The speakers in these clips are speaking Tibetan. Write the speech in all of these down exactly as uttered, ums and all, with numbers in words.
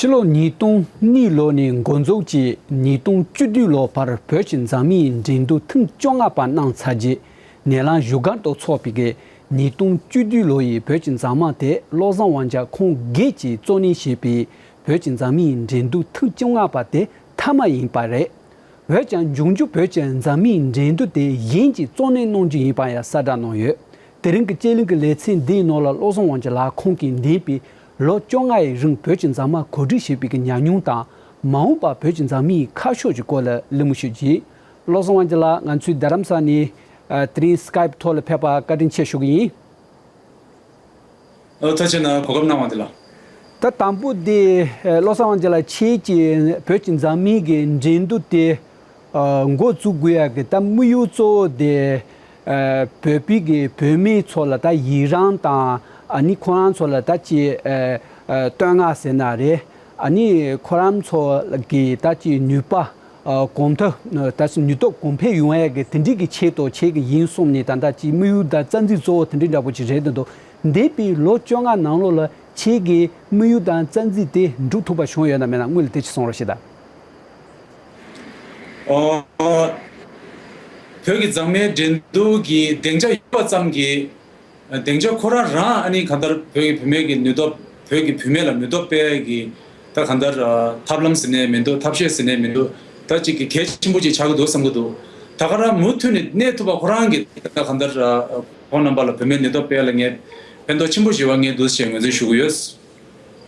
སྤྱི་ལོ་ཉིས་སྟོང་གཉིས་ལོ་ནས་འགོ་འཛུགས་ཀྱིས་ཉིས་སྟོང་བཅུ་བདུན་ལོ་བར་བོད་ཀྱི་འཛམ་གླིང་འགྲན་བསྡུར་ཐེངས་བཅོ་ལྔ་པ་གནང་ཚར་རྗེས་ནད་ལམ་བཞུགས་སྒར་དུ་འཚོགས་པའི་ཉིས་སྟོང་བཅུ་བདུན་ལོ་ཡི་བོད་ཀྱི་མཛངས་མ་དེ་བློ་བཟང་དབང་རྒྱལ་ཁོང་སྒེར་གྱིས་གཙོ་གནད་བྱས་པའི་བོད་ཀྱི་འཛམ་གླིང་འགྲན་བསྡུར་ཐེངས་བཅོ་ལྔ་པ་དེ་མཐའ་མ་ཡིན་པ་རེད། འོན་ཀྱང་འབྱུང་འགྱུར་བོད་ཀྱི་འཛམ་གླིང་འགྲན་བསྡུར་དེ་གཞན་གྱིས་གཙོ་གནད་གནང་རྒྱུ་ཡིན་པ་ཡང་གསལ་བསྒྲགས་གནང་ཡོད། དེ་རིང་གི་དཔྱད་གླེང་གི་ལེ་ཚན་འདིའི་ནང་ལ་བློ་བཟང་དབང་རྒྱལ་ལགས་ཁོང་གིས་འདས་པའི་ལོ་བཅོ་ལྔ་ཡི་རིང་བོད་ཀྱི་མཛངས་མ་གོ་སྒྲིག་བྱེད་པའི་གི་ཉམས་མྱོང་དང་མ་འོངས་པར་བོད་ཀྱི་འཛམ་གླིང་ཁ་ཕྱོགས་ཀྱི་སྐོར་ལ་གླེང་མོལ་ཞུ་རྒྱུ་ཡིན། བློ་བཟང་དབང་རྒྱལ་ལགས་ང་ཚོའི་རྡ་རམ་ས་ནས་ཨ་དེ་རིང་སི་ཀའེབ་ཐོག་ལ་ཕེབས་པར་བཀའ་དྲིན་ཆེ་ཞུ་གི་ཡིན། ཨ་ཐུགས་རྗེ་གནང་། གོ་སྐབས་གནང་བ་འདི་ལ། ད་དང་པོ་དེ་ཨ་བློ་བཟང་དབང་རྒྱལ་ལགས་ཁྱེད་ཀྱིས་བོད་ཀྱི་འཛམ་གླིང་གི་འགྲན་བསྡུར་དེ་ཨ་འགོ་བཙུགས་དགོས་ཡག་གི་ད་དམིགས་ཡུལ་གཙོ་བོ་དེ་ཨ་བོད་པའི་གི་བུད་མེད་ཚོ་ལ་ད་ཡི་རང་དང་ཨ་ནི་ཁོ་རང་ཚོ་ལ་ད་ཅིག་ཨ་ཨ་བསྟོད་བསྔགས་ཟེར་ན་རེད། ཨ་ནི་ཁོ་རང་ཚོ་གི་ད་ཅིག་ནུས་པ་ཨ་གོང་མཐོ་ཨ་ད་ཅིག་ནུས་སྟོབས་གོང་འཕེལ་ཡོང་ཡག་གི་དེ་འདྲའི་གི་ཆེད་དུ་ཁྱེད་ཀྱིས་ཡིན་གསུངས་ནས་ད་ལྟ་ཅིག་དམིགས་ཡུལ་དང་རྩ་འཛིན་གཙོ་བོ་དེ་འདྲའི་འདྲ་པོ་ཅིག་རེད་འདུག་འདས་པའི་ལོ་བཅོ་ལྔ་ནང་ལོགས་ལ་ཁྱེད་ཀྱི་དམིགས་ཡུལ་དང་རྩ་འཛིན་དེ་འགྲུབ་ཐུབ་པ་བྱུང་ཡོད་ན་མེད་ན་དངོས་ལ་དེ་ཅིག་གསུང་རོགས་ཞེས་དང་། ཨོ། བོད་ཀྱི་མཛངས་མའི་འགྲན་བསྡུར་གྱི་སྡིངས་ཆ་ཡོད་པ་ཙམ་གྱིས། སྡིངས་ཆ་ཁོ་རང་རང་ཨ་ནི་གང་ལྟར་བོད་ཀྱི་བུད་མེད་ཀྱི་ནུས་སྟོབས། བོད་ཀྱི་བུད་མེད་ལ་ནུས་སྟོབས་སྤེལ་གྱི་ད་གང་ལྟར་ཨ་ཐབས་ལམ་ཟེར་ནའི་མི་འདུག་ཐབས་ཤེས་ཟེར་ནའི་མི་འདུག་ད་ཅིག་གི་གལ་ཆེན་པོ་ཅིག་ཆགས་ཀྱི་འདུག་བསམ་གྱི་འདུག་ད་ག་རང་མུ་མཐུད་ནས་གནས་ཐུབ་པ་ཁོ་རང་གི་ད་གང་ལྟར་ཨ་ཁོང་རྣམ་པ་ལ་བུད་མེད་ནུས་སྟོབས་སྤེལ་ལ་ངས་ཕན་ཐོགས་ཆེན་པོ་བྱུང་བ་ངས་འདུག་ཅེས་ངོས་འཛིན་ཞུ་གི་ཡོད།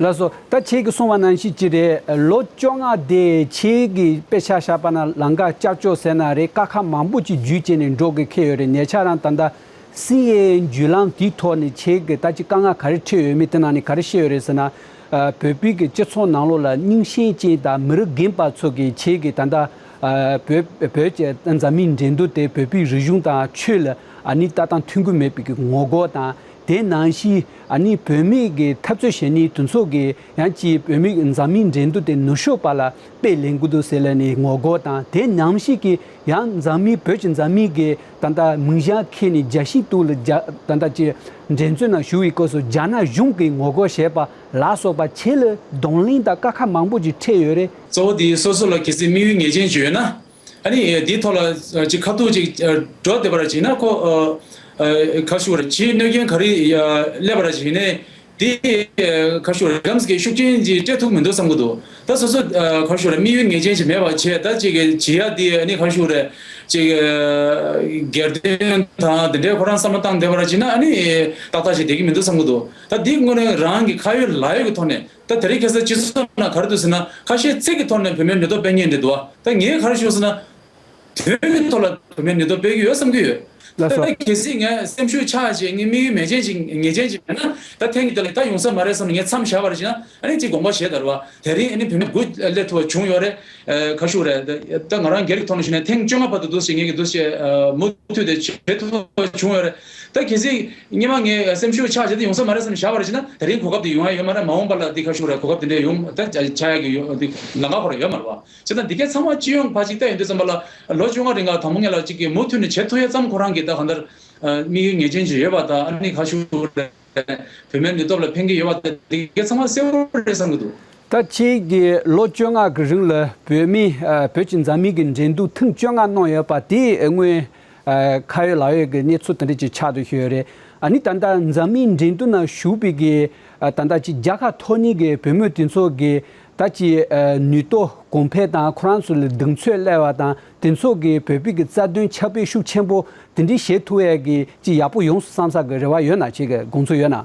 ལགས་སོ། ད་ཁྱེད་ཀྱིས་གསུངས་པ་ནང་བཞིན་ཅིག་རེད། ལོ་བཅོ་ལྔ་དེ་ཁྱེད་ཀྱིས་དཔེ་ཆ་བཞག་པ་ན་ལམ་ཁ་བསྐྱར་བཅོས་ཟེར་ན་རེད། དཀའ་ཁག་མང་པོ་ཅིག་བརྒྱུད་བྱས་ནས་འགྲོ་དགོས་ཁེལ་ཡོད་རེད། ཉེ་ཆར་རང་ད་ལྟ་སི་ཨེན་ཨེན་བརྒྱུད་ལམ་དེའི་ཐོག་ནས་ཁྱེད་ཀྱིས་ད་ཅིག་དཀའ་ངལ་ག་རེ་འཕྲད་ཡོད་མེད་དེ་ནང་ནས་ག་རེ་བཤད་ཡོད་རེད་ཟེར་ན། ཨ་བོད་པའི་གི་སྤྱི་ཚོགས་ནང་ལོགས་ལ་རྙིང་ཞེན་ཅན་དང་མི་རབས་རྒན་པ་ཚོ་གིས་ཁྱེད་ཀྱིས་ད་ལྟ་ཨ་བོད་བོད་ཀྱི་འཛམ་གླིང་འགྲན་བསྡུར་དེ་བོད་པའི་རིག་གཞུང་དང་ཆོས་ལ་ཨ་ནི་ལྟ་སྟངས་མཐུན་གྱི་མེད་པའི་གི་ངོ་རྒོལ་དང་། དེ་ནང་བཞིན་ཨ་ནི་བུད་མེད་ཀྱི་འཐབ་རྩོད་བྱེད་མཁན་དེ་ཚོ་གིས་ཡང་ཅིག་བུད་མེད་འཛམ་གླིང་འགྲན་བསྡུར་དེ་ནུབ་ཕྱོགས་པ་ལ་དཔེ་ལེན་གྱི་འདུག་ཟེར་ལབ་ནས་ངོ་རྒོལ་དང་། དེ་ནང་བཞིན་གྱི་ཡང་འཛམ་གླིང་བོད་ཀྱི་འཛམ་གླིང་གི་ད་ལྟ་མིང་བྱང་འཁྱེར་ནས་རྒྱལ་སྤྱིའི་ཐོག་ལ་རྒྱ་ད་ལྟ་ཅིག་འགྲན་རྩོད་ནང་ཞུགས་པའི་སྐབས་སུ་རྒྱ་ནག་གཞུང་གིས་ངོ་རྒོལ་བྱས་པ་ལ་སོགས་པ་ཁྱེད་ལ་གདོང་ལེན་དང་དཀའ་ཁག་མང་པོ་ཅིག་འཕྲད་ཡོད་རེད། གཙོ་བོ་དེ་སོ་སོ་ལ་གལ་སྲིད་དམིགས་ཡུལ་ངེས་ཅན་ཅིག་ཡོད་ན། ཨ་ནི་འདིའི་ཐོག་ལ་ཅིག་ཁ་ཐུག་ཅིག་འགྲོ་བསྡད་པ་ར་ཅིག་ན་ཁོ་ཁ་ཤུ་ར་ཅིག་གནོད་སྐྱོན་ག་རེ་སླེབས་པ་ར་ཅིག་ནས་དེ་ཁ་ཤུ་ར་གམ་སྐད་ཤུགས་ཅན་ཅིག་སྤྲད་ཐུབ་མི་འདུག་བསམ་གི་འདུག་ད་སོ་སོ་ཁ་ཤུ་ར་དམིགས་ཡུལ་ངེས་ཅན་ཅིག་མེད་པ་བྱས་ད་ཅིག་གི་བྱེད་ཡ་དེ་ཨ་ནི་ཁ་ཤུ་ར་ཅིག་སྒེར་དོན་དང་དེ་འདྲའི་ཁོ་རང་བསམ་བློ་བཏང་བསྡད་པ་ར་ཅིག་ན་ཨ་ནི་ཏག་ཏག་ཅིག་བསྡད་ཀྱི་མི་འདུག་བསམ་གི་འདུག་ད་འདི་དངོས་གནས་རང་གི་ཁ་ཡོད་ལག་ཡོད་ཀྱི་ཐོག་ནས། ད་དེ་རིང་ཁ་སང་སྤྱི་ཚོགས་ནང་ག་རེ་འདུག་ཟེར་ན་ཁ་ཤས་ཚིག་གི་ཐོག་ནས་བུད་མེད་ནུས་སྟོབས་སྤེལ་མཁན་རེད་འདུག་ད་ངས་ག་རེ་ཞུ་ཟེར་ན། དོན་གྱི་ཐོག་ལ་བུད་མེད་ནུས་སྟོབས་སྤེལ་གྱི་ཡོད་བསམ་གྱི་ཡོད། ལགས་སོ། ད་གལ་སྲིད་ངས་སེམས་ཤུགས་ཆག་བྱས་ངས་དམིགས་ཡུལ་མེད་ཅན་ཅིག་ངེས་ཅན་ཅིག་མེད་ན་ད་ཐེངས་འདི་ལ་ད་ཡོང་ས་མ་རེད་བསམ་ནས་ངས་མཚམས་བཞག་པ་རེད་ཅེ་ན་ཨ་ནི་ཅིག་དགོངས་པ་བཞེས་ད་རེད་བ། དེ་རིང་ཨ་ནི་བུད་མེད་དགུ་སླེབས་ཐུབ་པ་བྱུང་ཡོད་རེད། ཁ་ཤུ་རེད། ད་ང་རང་སྒེར་གྱི་ཐོག་ནས་ཞུས་ན་ཐེངས་བཅོ་ལྔ་བར་དུ་འདུག་ཟེར་ངེད་ཀྱི་འདུག་ཟེར་མུ་མཐུད་དེ་བྱེད་ཐུབ་པ་བྱུང་ཡོད་རེད། ད་གལ་སྲིད་སྔོན་མ་ངས་སེམས་ཤུགས་ཆག་བྱས་ཏེ་ཡོང་ས་མ་རེད་བསམ་ནས་བཞག་པ་རེད་ཅེ་ན་དེ་རིང་གོ་སྐབས་དེ་ཡོང་ཡ་ཡོད་མ་རེད། མ་འོངས་པ་ལ་འདི་ཁ་ཤུ་རེད་གོ་སྐབས་དེ་འདྲས་ཡོང་ད་ཆགས་ཡ་གི་ཡོད་འདི་ལམ་ཁ་ཁོ་རང་ཡོད་མ་རེད་བ། བྱས་ཙང་འདི་གའི་ཚང་མ་སྤྱི་ཡོངས་ཕར་ཅིག་བལྟས་ཡོང་དུས་ཙམ་པ་ལ་ལོ་བཅོ་ལྔ་རིང་ག་དང་པོ་ངེད་ལ་ཅིག་གི་མུ་མཐུད་ནས་བྱེད་ཐུབ་ཡ་ཙམ་ཁོ་རང་གི་ད་གང་ལྟར་དམིགས་ཡུལ་ངེས་ཅན་ཅིག་ཡོད་པ་དང་ཨ་ནི་ཁ་ཤུ་རེད། བུད་མེད་ནུས་སྟོབས་ལ་ཕན་གྱི་ཡོད་པ་དང་དེ་གའི་ཚང་མ་གསལ་པོ་རེད་བསམ་གྱི་འདུག་ད་ཁྱེད་ཀྱིས་ལོ་བཅོ་ལྔ་གི་རིང་ལ་བོད་མི་ཨ་བོད་ཀྱི་འཛམ་གླིང་གི་འགྲན་བསྡུར་ཐེངས་བཅོ་ལྔ་གནང་ཡོད་པ་དེ་དངོས་ཨ་ཁ་ཡོད་ལག་ཡོད་ཀྱི་གནས་ཚུལ་དེ་འདྲ་ཅིག་ཆགས་བསྡད་ཡོད་རེད། ཨ་ནི་ད་ལྟ་འཛམ་གླིང་འགྲན་བསྡུར་ནང་ཞུགས་པའི་གི་ཨ་ད་ལྟ་ཅིག་རྒྱལ་ཁ་ཐོབ་མཁན་གྱི་བུད་མེད་དེ་ཚོ་གི་ད་ཅིག་ཨ་ནུས་སྟོབས་གོང་འཕེལ་དང་ཁོ་རང་ཚོ་ལ་གདེང་ཚོད་སླེབས་པ་དང་དེ་ཚོ་གི་བོད་པའི་གི་རྩ་དོན་ཁྱབ་སྤེལ་ཤུགས་ཆེན་པོ་དེ་འདྲའི་བྱེད་ཐུབ་ཡས་གི་ཅིག་ཡག་པོ་ཡོང་སོང་བསམ་ས་གི་རེ་བ་ཡོད་ན། ཁྱེད་ཀྱི་དགོངས་ཚུལ་ཡོད་ན།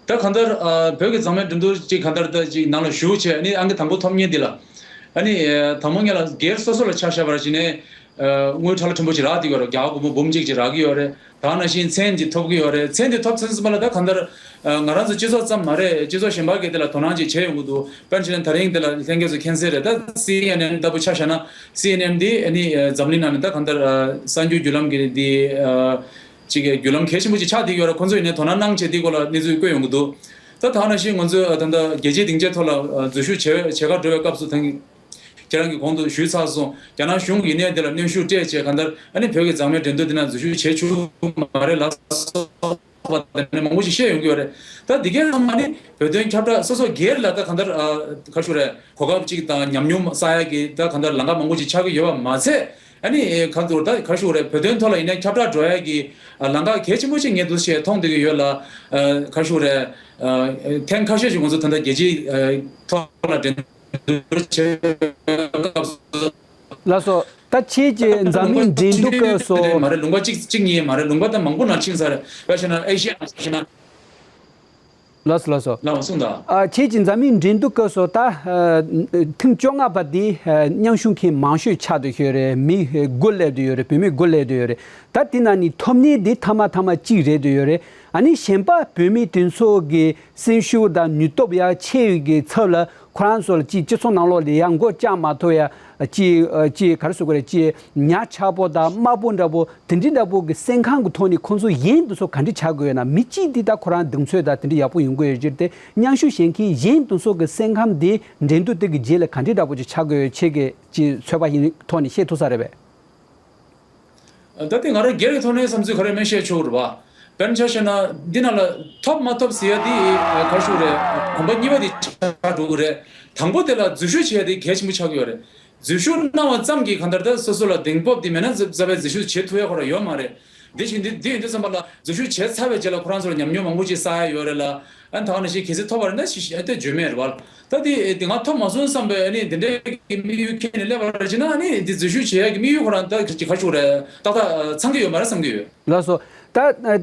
ད་གང་ལྟར་ཨ་བོད་ཀྱི་མཛངས་མའི་འགྲན་བསྡུར་ཅིག་གང་ལྟར་ད་ཅིག་ནང་ལ་ཞུགས་བྱས་ཨ་ནི་ཨང་ཀི་དང་པོ་ཐོབ་མཁན་འདི་ལ་ཨ་ནི་ཨ་དང་པོ་ངེད་ལ་སྒེར་སོ་སོ་ལ་ཆ་བཞག་པ་ར་ཅིག་ནས་ཨ་དངུལ་ཁྲ་ལ་ཕྲན་བུ་ཅིག་རག་བསྡད་ཡོད་རེད། རྒྱ་གར་སྒོར་མོ་འབུམ་གཅིག་ཅིག་རག་གི་ཡོད་རེད། ད་ནང་བཞིན་མཚན་འདི་ཐོབ་ཀྱི་ཡོད་རེད། མཚན་འདི་ཐོབ་ཚར་ཙམ་པ་ལ་ད་གང་ལྟར་ཨ་ང་རང་ཚོ་སྤྱི་ཚོགས་ཙམ་མ་རེད། སྤྱི་ཚོགས་གཞན་པ་གིས་དེ་ལ་དོ་སྣང་ཅིག་བྱས་ཡོང་གི་འདུག་དཔེར་ན་ཆ་ནས་ད་རིང་དེ་ལ་ལྷན་རྒྱས་ཚོ་མཁྱེན་གསལ་རེད། ད་སི་ཨེན་ཨེན་ལྟ་བུ་ཆ་བཞག་ན་སི་ཨེན་ཨེན་འདི་ཨ་ནི་ཨ་འཛམ་གླིང་ནང་ནས་ད་གང་ལྟར་ཨ་གསར་འགྱུར་བརྒྱུད་ལམ་གྱི་འདི་ཨ། ཅིག་གི་བརྒྱུད་ལམ་གལ་ཆེན་པོ་ཅིག་ཆགས་བསྡད་ཡོད་ར། ཁོང་ཚོ་ཡིན་ནའི་དོ་སྣང་གནང་བྱས་འདི་སྐོར་ལ་གནས་ཚུལ་བཀོད་ཡོང་གི་འདུག་ད་ད་ནང་བཞིན་ང་ཚོས་ད་ལྟ་རྒྱལ་སྤྱིའི་སྡིངས་ཆའི་ཐོག་ལ་འཛུལ་ཞུགས་བྱེད་བྱེད་གར་འགྲོ་བའི་སྐབས་སུ་ད་ཁྱེད་རང་གིས་གོང་དུ་ཞུས་ཚར་སོང་། རྒྱ་ནག་གཞུང་གིས་ཡིན་ནའི་འདི་ལ་གནོན་ཤུགས་སྤྲད་བྱས་གང་ལྟར་ཨ་ནི་བོད་ཀྱི་མཛངས་མའི་འགྲན་བསྡུར་འདི་ནང་འཛུལ་ཞུགས་བྱེད་ཆོག་གི་མ་རེད་ལབ་སོང་། ཐོགས་པ་དེ་འདྲ་མང་པོ་ཞིག་བཤད་ཡོང་གི་ཡོད་རེད། ད་འདི་གའི་ཚང་མ་ནི་བོད་དོན་ཁྱབ་བསྒྲགས་སོ་སོ་སྒེར་ལ་ད་གང་ལྟར་ཨ་ག་རེ་ཞུ་རེད། གོ་སྐབས་ཅིག་དང་ཉམས་མྱོང་བསགས་ཡ་གི་ད་གང་ལྟར་ལམ་ཁ་མང་པོ་ཅིག་ཆགས་ཀྱི་ཡོད་པ་མ་ཚད། ཨ་ནི་གང་ལྟར་ད་ག་རེ་ཞུ་རེད། བོད་དོན་ཐོག་ལ་ཡིན་ན་ཁྱབ་བསྒྲགས་འགྲོ་ཡ་གི་ལམ་ཁ་གལ་ཆེན་པོ་ཅིག་ངས་འདུག་སེ་མཐོང་བསྡད་ཀྱི་ཡོད་ལ། ཨ་ག་རེ་ཞུ་རེད། ཨ་ཐེངས་ཁ་ཤས་ཤིག་ང་ཚོ་ད་ལྟ་རྒྱལ་སྤྱིའི་ཨ་ཐོག་ལ་འགྲན་བསྡུར་བྱེད་སྐབས་སུ། ལགས་སོ། ད་ཁྱེད་ཀྱིས་འཛམ་གླིང་འགྲན་བསྡུར་སྐབས་སུ། མ་རེད། ལུང་པ་གཅིག་གཅིག་གཉིས་མ་རེད། ལུང་པ་ད་མང་པོ་ནང་ཕྱིན་ཚར་རེད། དཔེ་བྱས་ན་ཨེ་ཤི་ཡ་ནང་བྱས་ན། ལགས་སོ། ལགས་སོ། ལགས་སོ། གསུངས་དང་། ཨ་ཁྱེད་ཀྱིས་འཛམ་གླིང་འགྲན་བསྡུར་སྐབས་སུ་ད་ཨ་ཐེངས་བཅོ་ལྔ་པ་འདི་ཨ་མཉམ་ཞུགས་མཁན་མང་ཤོས་ཆགས་བསྡད་ཡོད་རེད། མི་དགུ་སླེབས་བསྡད་ཡོད་རེད། བུད་མེད་དགུ་སླེབས་བསྡད་ཡོད་རེད། ད་དེ་ནང་ནས་ཐོབ་ནི་འདི་ཐ་མ་ཐ་མ་གཅིག་རེད་བསྡད་ཡོད་རེད། ཨ་ནི་གཞན་པ་བུད་མེད་དེ་ཚོ་གི་སེམས་ཤུགས་དང་ནུས་སྟོབས་ཡར་ཆེ་བའི་གི་ཚབ་ལ་ཁོ་རང་ཚོ་ལ་ཅིག་སྤྱི་ཚོགས་ནང་ལོགས་ལ་ཡར་མགོ་བཅག་མ་ཐུབ་ཡ་ཅིག་ཨ་ཅིག་ག་རེ་ཟེར་དགོས་རེད། ཅིག་ཉག་ཕྲ་པོ་དང་དམའ་པོ་འདྲ་པོ་དེ་འདྲའི་འདྲ་པོ་གི་སེམས་ཁམས་ཀྱི་ཐོག་ནས་ཁོང་ཚོ་ཡན་དེ་ཚོ་ག་འདྲ་ཆགས་དགོས་ཡོད་ན། མི་གཅིག་འདི་ད་ཁོ་རང་གདེང་ཚོད་དང་དེ་འདྲ་ཡག་པོ་ཡོང་གི་ཡོད་ཅིག་དེ་མཉམ་ཞུགས་བྱེད་མཁན་ཡན་དེ་ཚོ་གི་སེམས་ཁམས་འདི་འགྲན་བསྡུར་དེ་གི་རྗེས་ལ་ག་འདྲའི་འདྲ་པོ་ཅིག་ཆགས་དགོས་ཡོད། ཁྱེད་ཀྱི་ཅིག་ཚོད་དཔག་ཡིན་ཐོག་ནས་ཤེས་ཐུབ་ས་རེད་པས། ད་ལྟའི་ང་རང་སྒེར་གྱི་ཐོག་ནས་བསམ་ཚུལ་ག་རེ་མིན་བཤད་ཆོག་གི་རེད་པ། དཔེར་ན་ཆ་བཞག་ན་འདི་ནང་ལ་ཐོབ་མ་ཐོབ་ཟེར་ཡ་འདི་ག་རེ་ཞུ་རེད། གོམ་པ་གཉིས་པ་འདི་ཆགས་འགྲོ་གི་རེད། དང་པོ་དེ་ལ་འཛུལ་ཞུགས་བྱས་ཏེ་གལ་ཆེན་པོ་ཆགས་ཀྱི་ཡོད་རེད། འཛུལ་ཞུགས་གནང་བ་ཙམ་གྱིས་གང་ལྟར་ད་སོ་སོ་ལ་གདེང་སྤོབས་འདི་མེད་ན་རྩ་བའི་འཛུལ་ཞུགས་བྱེད་ཐུབ་ཡ་ཁོ་རང་ཡོད་མ་རེད། འདི་བཞིན་འདི་འདི་ཡིན་དུས་ཙམ་པ་ལ་འཛུལ་ཞུགས་བྱས་ཚར་བའི་རྗེས་ལ་ཁོ་རང་ཚོར་ཉམས་མྱོང་མང་པོ་ཅིག་བསགས་ཡ་ཡོད་རེད་ལ། ཨ་ནི་ད་ག་ནང་བཞིན་གལ་སྲིད་ཐོབ་པ་རེད་ན་ཞི་ཞི་ཨ་དེ་བརྗོད་མེད་རེད་བ། ད་དེ་དེ་ང་ཐོབ་མ་སོང་བསམ་པའི་ཨ་ནི་དེ་འདྲའི་གི་དམིགས་ཡུལ་འཁྱེར་ནས་སླེབས་པ་རེད་ཅེ་ན། ཨ་ནི་འདི་འཛུལ་ཞུགས་བྱེད་ཡ་གི་དམིགས་ཡུལ་ཁོ་རང་ད་ག་ཞུ་རེད། ཏག་ཏག་ཚང་གི་ཡོད་མ་རེད་བསམ་གི་ཡོད། ལགས་སོ། ད་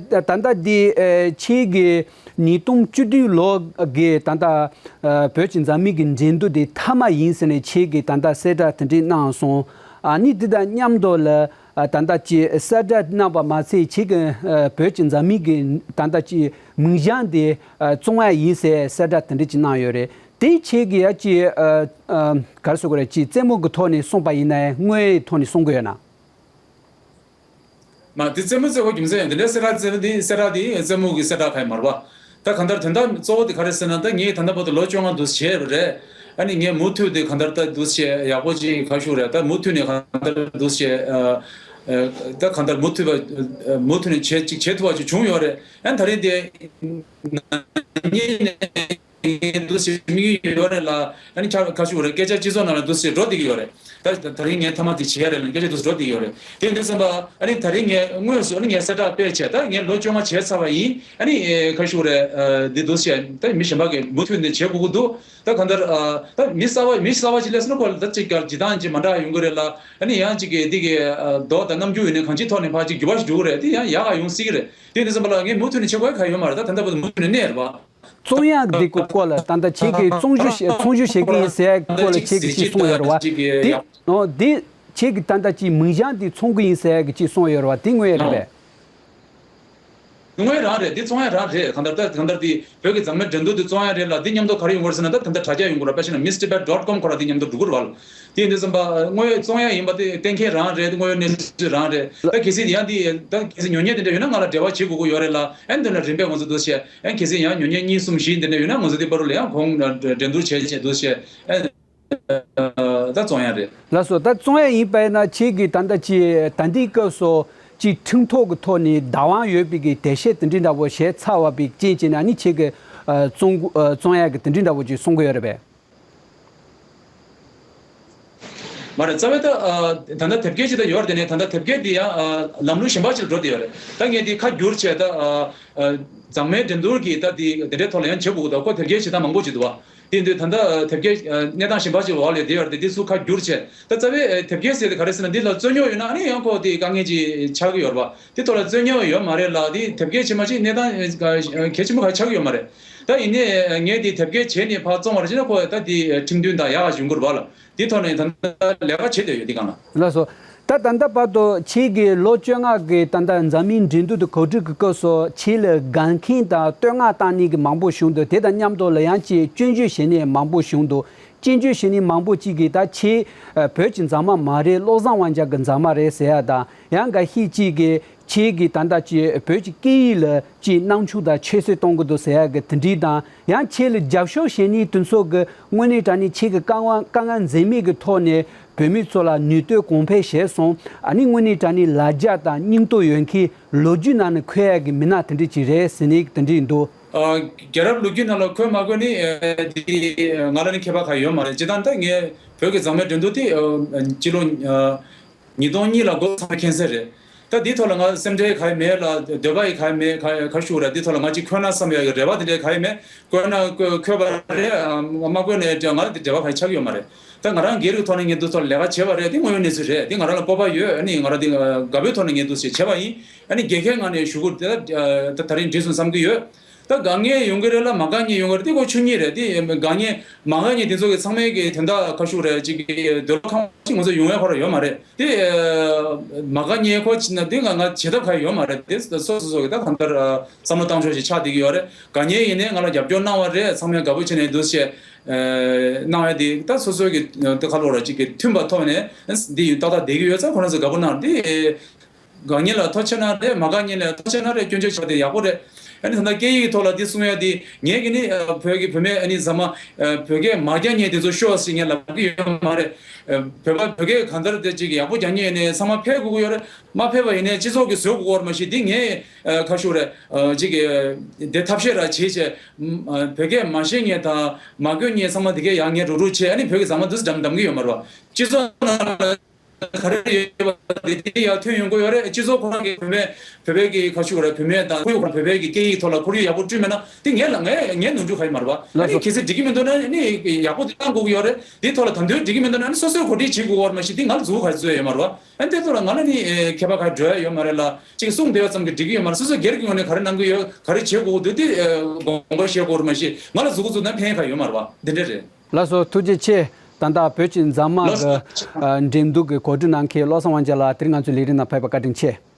ད་ལྟ་འདི་ཨ་ཁྱེད་ཀྱི་ཉིས་སྟོང་བཅུ་བདུན་ལོ་གི་ད་ལྟ་ཨ་བོད་ཀྱི་འཛམ་གླིང་གི་འགྲན་བསྡུར་དེ་མཐའ་མ་ཡིན་ཟེར་ནས་ཁྱེད་ཀྱིས་ད་ལྟ་གསལ་བསྒྲགས་དེ་འདྲས་གནང་སོང་། ཨ་ནི་འདི་དང་མཉམ་དུ་ལ་ཨ་ད་ལྟ་ཅིག་གསལ་བསྒྲགས་གནང་བ་མ་ཚད་ཁྱེད་ཀྱི་ཨ་བོད་ཀྱི་འཛམ་གླིང་གི་ད་ལྟ་ཅིག་མིང་བྱང་དེ་ཨ་བཙོང་ཡ་ཡིན་ཟེར་གསལ་བསྒྲགས་དེ་འདྲས་ཅིག་གནང་ཡོད་རེད། དེ་ཁྱེད་ཀྱིས་ཡ་ཅིག་ཨ་ཨ་ག་རེ་ཟེར་དགོས་རེད། ཅིག་རྩེད་མོ་གི་ཐོག་ནས་གསུངས་པ་ཡིན་ན་དངོས་ཡོད་ཐོག་ནས་གསུང་གི་ཡོད་ན། མ་དེ་རྩེད་མོ་རྩེ་བ་རྒྱུ་མཚན་ཡང་དེ་འདྲའི་གསལ་བསྒྲགས་རྩེད་མོ་དེ་གསལ་བསྒྲགས་དེ་རྩེད་མོ་གི་གསལ་བསྒྲགས་ཁ་ཡི་མ་རེད་བ། ད་གང་ལྟར་དོན་དག་གཙོ་བོ་དེ་ག་རེ་ཟེར་ན། ད་ངས་ད་ལྟ་བར་དུ་ལོ་བཅོ་ལྔ་འདུག་བྱས་པ་རེད། ཨ་ནི་ངས་མུ་མཐུད་དེ་གང་ལྟར་ད་འདུག་བྱས་ཡག་པོ་ཅིག་ག་ཞུ་རེད། ད་མུ་མཐུད་ནས་གང་ལྟར་འདུག་བྱས་ཨ་ཨ་ད་གང་ལྟར་མུ་མཐུད་པ་མུ་མཐུད་ནས་བྱས་ཅིག་བྱེད་ཐུབ་པ་ཅིག་བྱུང་ཡོད་རེད། ཨ་ནི་ད་རེས་དེ་ན་ནིང་ནས། ངས་འདུག་སེ་དམིགས་ཡུལ་ཡོད་རེད་ལ། ཨ་ནི་ཁྱབ་ཁ་ཤུགས་རེད། སྐད་ཆ་སྤྱི་ཚོགས་ནང་ལ་འདུག་སེ་འགྲོ་བསྡད་ཀྱི་ཡོད་རེད། ད་ད་རིང་ངས་ཐ་མ་དེ་བྱེད་ཡ་རེད་ལ་སྐད་ཆ་འདུག་སེ་འགྲོ་བསྡད་ཀྱི་ཡོད་རེད། དེ་འདི་བསམ་པ་ཨ་ནི་ད་རིང་ངས་དངོས་སུ་ཨ་ནི་ངས་གསལ་བསྒྲགས་སྤེལ་བྱས། ད་ངས་ལོ་བཅོ་ལྔ་བྱས་ཚར་བ་ཡིན། ཨ་ནི་ཁ་ཤུགས་རེད། འདི་འདུག་སེ་ད་མི་གཞན་པ་གི་མུ་མཐུད་ནས་བྱེད་དགོས་ཀྱི་འདུག། ད་གང་ལྟར་ད་མི་གསར་པ་མི་གསར་པ་ཅིག་སླེབས་སོང་ན་ཁོ་ལ་ད་ཅིག་ཀྱང་ཇི་ལྟར་ཅིག་མ་འདྲ་ཡོང་གི་རེད་ལ། ཨ་ནི་ཡང་ཅིག་གི་འདི་གི་མདོག་དང་རྣམ་འགྱུར་ཡིན་ནའི་གང་ཅིའི་ཐོག་ནས་ཕར་ཅིག་འགྱུར་བ་ཞིག་འགྲོ་གི་རེད། དེ་ཡང་ཡག་ག་ཡོང་སྲིད་ཀྱི་རེད། དེ་འདི་བསམ་པ་ལ་ངས་མུ་མཐུད་ནས་བྱེད་དགོས་ག་ཡོད་མ་རེད། ད་ད་ལྟ་བར་དུ་མུ་མཐུད་ནས་གནས་རེད་བ། བཙོང་ཡག་འདི་གི་སྐོར་ལ་ད་ལྟ་ཁྱེད་ཀྱིས་བཙོང་རྒྱུ་ཞིག་བཙོང་རྒྱུ་བྱེད་ཀྱི་ཡིན་ཟེར་ཡག་གི་སྐོར་ལ་ཁྱེད་ཀྱིས་ཅིག་གསུངས་ཡོད་རེད་བ། འདི་ཨོ་འདི་ཁྱེད་ཀྱིས་ད་ལྟ་ཅིག་མིང་བྱང་འདི་བཙོང་གི་ཡིན་ཟེར་ཡག་གི་ཅིག་གསུངས་ཡོད་རེད་བ། འདི་དངོས་ཡོད་རེད་པས། དངོས་རང་རེད། འདི་བཙོང་ཡག་རང་རེད། གང་ལྟར་ད་གང་ལྟར་འདི་བོད་ཀྱི་འཛམ་གླིང་འགྲན་བསྡུར་འདི་བཙོང་ཡག་རེད་ལ། འདི་མཉམ་དུ་ག་རེ་ཡོང་གི་རེད་ཟེར་ན། ད་ད་ལྟ་དྲ་རྒྱ་ཡོང་གི་རེད་པ། བྱས་ན་མིས་ཊི་བྷེཊ་ཌོཊ་ཀོམ་ཁོ་རང་འདི་མཉམ་དུ་འགྲོ་གི་རེད་བ། དེ་ཡིན་དུས་ཙམ་པ་དངོས་ཡོད་བཙོང་ཡག་ཡིན་པ་དེ་གཏན་འཁེལ་རང་རེད། དངོས་ཡོད་གནས་ཚུལ་རང་རེད། ད་གལ་སྲིད་ཡང་འདི་ད་གལ་སྲིད་ཉོ་མཁན་དེ་འདྲ་ཡོད་ན་ང་ལ་འབྲེལ་བ་བྱེད་དགོས་ཀྱི་ཡོད་རེད་ལ། ཨ་ནི་འདི་ན་རིམ་པས་ང་ཚོ་འདུག་སེ་ཨ་ནི་གལ་སྲིད་ཡང་ཉོ་མཁན་གཉིས་གསུམ་བཞི་འདི་འདྲ་ཡོད་ན་ང་ཚོ་དེ་བར་དུ་ལ་ཡང་གོང་འགྲན་བསྡུར་བྱས་བྱས་འདུག་སེ་ཨ་ནི་ད་བཙོང་ཡག་རེད། ལགས་སོ། ད་བཙོང་ཡག་ཡིན་པ་ཡིན་ན་ཁྱེད་ཀྱིས་ད་ལྟ་ཅིག་ད་ལྟའི་སྐབས་སུ་ཅིག་ཁྲིམས་ཐོག་གི་ཐོག་ནས་བདག་དབང་ཡོད་པའི་གི་འགྲེལ་བཤད་དེ་འདྲའི་འདྲ་པོ་བྱས་ཚར་བ་པའི་རྐྱེན་བྱས་ནས་ཨ་ནི་ཁྱེད་ཀྱིས་ཨ་བཙོང་ཨ་བཙོང་ཡག་གི་དེ་འདྲའི་འདྲ་པོ་ཅིག་གསུང་གི་ཡོད་རེད་པས། མ་རེད། རྩ་བའི་ད་ཨ་ད་ལྟ་དེབ་སྐྱེལ་ཅིག་ད་ཡོད་རེད། དེ་ནས་ད་ལྟ་དེབ་སྐྱེལ་འདི་ཡང་ཨ་ལམ་ལུགས་གཞན་པ་ཅིག་ལ་འགྲོ་བསྡད་ཡོད་རེད། ད་ངས་འདི་ཁ་བསྒྱུར་བྱས་ད་ཨ་ཨ་མཛངས་མའི་འགྲན་བསྡུར་གྱི་ད་འདི་དེ་འདྲའི་ཐོག་ལ་ཡང་བྱེད་དགོས་ཀྱི་འདུག། ཁོ་དེབ་སྐྱེལ་བྱེད་སྟངས་མང་པོ་ཅིག་འདུག་བ། དེ་འདི་ད་ལྟ་ཨ་དེབ་སྐྱེལ་ཨ་གནས་སྟངས་གཞན་པ་ཅིག་འོག་ལ་བསྡད་ཡོད་རེད། དེ་འདི་ཚུར་ཁ་བསྒྱུར་བྱས། ད་རྩ་བའི་ཨ་དེབ་སྐྱེལ་ཟེར་དེ་ག་རེ་ཟེར་ན། འདི་ལ་རྩོད་རྙོག་ཡོད་ན་ཨ་ནི་ཡང་ཁོ་དེ་དཀའ་ངལ་ཅིག་ཆགས་ཀྱི་ཡོད་རེད་བ། དེ་ཐོག་ལ་རྩོད་རྙོག་ཡོད་མ་རེད་ལ། དེ་དེབ་སྐྱེལ་བྱེད་མ་བྱེད་གནས་སྟངས་ཨ་གལ་ཆེན་པོ་ག་ཆགས་ཀྱི་ཡོད་མ་རེད། ད་ཡིན་ནའི་ངས་དེ་དེབ་སྐྱེལ་བྱས་ནས་ཕར་བཙོང་བ་རེད་ཅེ་ན། ཁོ་ད་དེ་ཁྲིམས་མཐུན་དང་ཡག་ག་ཞིག་ཡོང་གི་རེད་བ་ལ། དེ་ཐོག་ནས་ད་ལྟ་ལས་ཀ་བྱེད་བསྡད་ཡོད། དེ་སྒང་ལ། ལགས་སོ། ད་ད་ལྟ་བར་དུ་ཁྱེད་ཀྱིས་ལོ་བཅོ་ལྔ་གི་ད་ལྟ་འཛམ་གླིང་འགྲན་བསྡུར་དེ་གོ་སྒྲིག་གི་སྐབས་སུ་ཁྱེད་ལ་དགའ་མཁན་དང་བསྟོད་བསྔགས་བཏང་མཁན་གྱི་མང་པོ་བྱུང་འདུག། དེ་དང་མཉམ་དུ་ལ་ཡང་ཅིག་སྐྱོན་བརྗོད་བྱེད་མཁན་མང་པོ་བྱུང་འདུག། སྐྱོན་བརྗོད་བྱེད་མཁན་མང་པོ་ཅིག་གིས་ད་ཁྱེད་ཨ་བོད་ཀྱི་མཛངས་མ་མ་རེད། བློ་བཟང་དབང་རྒྱལ་གྱི་མཛངས་མ་རེད་ཟེར་ཡ་དང་། ཡང་འགའ་ཤས་ཅིག་གིས་ཁྱེད་ཀྱིས་ད་ལྟ་ཅིག་བོད་ཀྱི་སྐད་ཡིག་ལ་ཅིག་སྣང་ཆུང་དང་ཁྱད་གསོད་གཏོང་གི་འདུག་ཟེར་ཡ་གི་དེ་འདྲའི་དང་། ཡང་ཁྱེད་ལ་རྒྱབ་སྐྱོར་བྱེད་མཁན་དེ་ཚོ་གི་དངོས་གནས་དྲང་གནས་ཁྱེད་ཀྱི་དཀའ་ངལ་དཀའ་ངལ་འཛེམས་མེད་ཀྱི་ཐོག་ནས་ བོད་མི་ཚོ་ལ་ནུས་སྟོབས་གོང་འཕེལ་བྱས་སོང་། ཨ་ནི་དངོས་གནས་དྲང་གནས་ལ་རྒྱ་དང་སྙིང་སྟོབས་ཡོད་མཁན་ལོ་རྒྱུས་ནང་ནས་འཁོད་ཡག་གི་མི་སྣ་དེ་འདྲ་ཅིག་རེད་ཟེར་ནས་དེ་འདྲ་ཡིན་འདུག། ཨ། རྒྱལ་རབས་ལོ་རྒྱུས་ནང་ལ་འཁོད་མ་འཁོད་ནི་ཨ་འདི་ང་ལ་ནི་ཁྱད་པར་གང་ཡོད་མ་རེད། སྤྱིར་བཏང་ད་ངས་བོད་ཀྱི་མཛངས་མའི་འགྲན་བསྡུར་དེ་ཨ་སྤྱི་ལོ་ཨ་ཉིས་སྟོང་གཉིས་ལ་འགོ་ཚུགས་པ་མཁྱེན་གསལ་རེད། ད་འདིའི་ཐོག་ལ་ང་སེམས་ཁྲལ་གང་ཡང་མེད་ལ་འདོད་པ་ཡང་གང་ཡང་མེད། ག་ག་ཞུ་རེད། འདིའི་ཐོག་ལ་ང་ཅིག་འཁོད་ན་བསམ་ཡག་གི་རེ་བ་དེ་འདྲ་གང་ཡང་མེད། འཁོད་ན་འཁོད་འཁོད་པ་རེད། ཨ་མ་འཁོད་ནའི་ང་ལ་དེ་འབྲེལ་བ་གང་ཡང་ཆགས་ཀྱི་ཡོད་མ་རེད། ད་ང་རང་སྒེར་གྱི་ཐོག་ནས་ངས་འདི་ཚོ་ལས་ཀ་བྱས་པ་རེད། དེ་དངོས་ཡོད་གནས་ཚུལ་རེད། དེ་ང་རང་ལ་སྤོབས་པ་ཡོད། ཨ་ནི་ང་རང་དེ་དགའ་པོའི་ཐོག་ནས་ངས་འདུག་སེ་བྱས་པ་ཡིན། ཨ་ནི་དགེ་རྒན་ངང་ནས་ཞུ་སྒོ་དེ་ད་ད་རིང་འགྲིག་སོང་བསམ་གྱི་ཡོད། ད་དགའ་ངེས་ཡོང་གི་རེད་ལ་མ་དགའ་ངེས་ཡོང་གི་རེད། དེ་ཁོ་ཆོས་ཉིད་རེད། དེ་དགའ་ངེས་མ་དགའ་ངེས་དེ་ཚོ་གི་ཚང་མའི་གི་དོན་དག་ཁ་ཤུགས་རེད། ཅིག་གི་འདོད་པ་ཁེངས་པ་ཅིག་ང་ཚོ་ཡོང་ཡ་ཁོ་རང་ཡོད་མ་རེད། དེ་མ་དགའ་ངེས་ཁོ་ཕྱིན་ན་དེ་ང་ང་བྱེད་ཐབས་གང་ཡང་ཡོད་མ་རེད། དེ་སོ་སོ་སོ་གི་ད་གང་ལྟར་བསམ་བློ་བཏང་ཕྱོགས་ཤིག་ཆགས་བསྡད་ཀྱི་ཡོད་རེད། དགའ་ངེས་ཡིན་ནའི་ང་ལ་རྒྱབ་སྐྱོར་གནང་བ་རེད། ཚང་མས་དགའ་པོ་བྱས་ནས་འདུག་སེ་གནང་ཡ་དེ་ད་སོ་སོ་གི་དེ་ཁ་ལོ་ར་ཅིག་གི་མཐུན་པ་ཐོག་ནས་འདི་ཡིན་ཏག་ཏག་བསྡད་ཀྱི་ཡོད་ཙང་ཁོ་རང་ཚོ་དགའ་པོ་གནང་། དེ་དགའ་ངེས་ལ་ཐུགས་རྗེ་ཆེ་ན་རེད། མ་དགའ་ངེས་ལ་ཐུགས་རྗེ་ཆེ་ན་རེད། སྐྱོན་བརྗོད་བྱ་དེ་ཡག་པོ་རེད། ཨ་ནི་ད་ལྟ་སྐད་ཡིག་ཐོག་ལ་འདི་གསུང་ཡ་དེ་ངས་གི་ནི་ཨ་བོད་ཀྱི་བུད་མེད་ཨ་ནི་ཟ་མ་ཨ་བོད་སྐད་མ་རྒྱག་མཁན་དེ་ཚོ་ཤོག་ཟེར་ངས་ལབ་ཀྱི་ཡོད་མ་རེད། ཨ་བོད་པ་བོད་སྐད་གང་ལྟར་དེ་ཅིག་ཡག་པོ་རྒྱག་མཁན་ཡིན་ནའི་ཚང་མ་ཕེབས་དགོས་ཀྱི་ཡོད་རེད། མ་ཕེབས་པ་ཡིན་ནའི་སྤྱི་ཚོགས་ཀྱིས་བཟོ་དགོས་ཀྱི་ཡོད་རེད། མ་གཞི་འདི་ངས་ཨ་ཁ་ཤུགས་རེད། ཨ་ཅིག་གི་དེ་ཐབས་ཤེས་ར་བྱེད་བྱས་ཨ་བོད་སྐད་མ་ཤེས་མཁན་དང་མ་གོ་མཁན་ཚང་མ་དེ་གས་ཡག་ངས་རུག་རུག་བྱས། ཨ་ནི་བོད་ཀྱི་ཟ་མ་འདི་འགྲམ་འགྲམ་གྱི་ཡོད་མ་རེད་པ། སྤྱི་ཚོགས་ནང་ལ་ག་རེ་ཡོད་པ་དེ་དེ་ཡར་ཐོན་ཡོང་གི་ཡོད་རེད། སྤྱི་ཚོགས་ཁོ་རང་གི་བུད་མེད་བོད་པའི་གི་ཁ་ཤུགས་རེད། བུད་མེད་དང་ཁོར་ཡུག་ཁོ་རང་བོད་པའི་གི་སྐད་ཡིག་ཐོག་ལ་ཁོར་ཡུག་ཡག་པོ་བསྐྲུན་མེད་ན་དེ་ངས་ལ་ངས་ངས་ནོར་འཁྲུལ་ག་ཡོད་མ་རེད་པ། ཨ་ལགས་ནི་སོ། གལ་སྲིད་འགྲིག་གི་མི་འདུག་ན་ནི་ཡག་པོ་དེ་བཏང་དགོས་ཀྱི་ཡོད་རེད། དེའི་ཐོག་ལ་དམ་དོན་འགྲིག་གི་མི་འདུག་ན་ནི་སོ་སོས་གོ་སྒྲིག་བྱེད་དགོས་ཀྱི་ཡོད་མ་རེད་པ། ཨ་ནི་དེ་ཐོག་ལ་ང་ལ་ནི་ཨེ་ཁྱད་པར་ག་འགྲོ་ཡ་ཡོད་མ་རེད་ལ། ཅིག་གསུངས་བསྡད་ཡ་ཙམ་གྱིས་འགྲིག་གི་ཡོད་མ་རེད། སོ་སོ་སྒེར་གྱི་ངོས་ནས་ག་རེ་གནང་གི་ཡོད། ག་རེ་བྱེད་དགོས་འདུག་དེ་ཨེ་དགོངས་པ་བཞེས་དགོས་རེད། མ་གཞི་ང་ལ་མཛུབ་གུ་བཙུགས་ན་ཕན་ཡ་ག་ཡོད་མ་རེད་པ། འདི་འདྲ་རེད། ལགས་སོ། ཐུགས་རྗེ་ཆེ། ད་ལྟ་བོད་ཀྱི་མཛངས་མ་ལགས་གི་སོ། ཨ་འགྲན་བསྡུར་གྱི་གོ་སྒྲིག་གནང་མཁན་བློ་བཟང་དབང་རྒྱལ་ལགས་དེ་རིང་ང་ཚོའི་ལས་རིམ་ནང་ཕེབས་པར་བཀའ་དྲིན་ཆེ།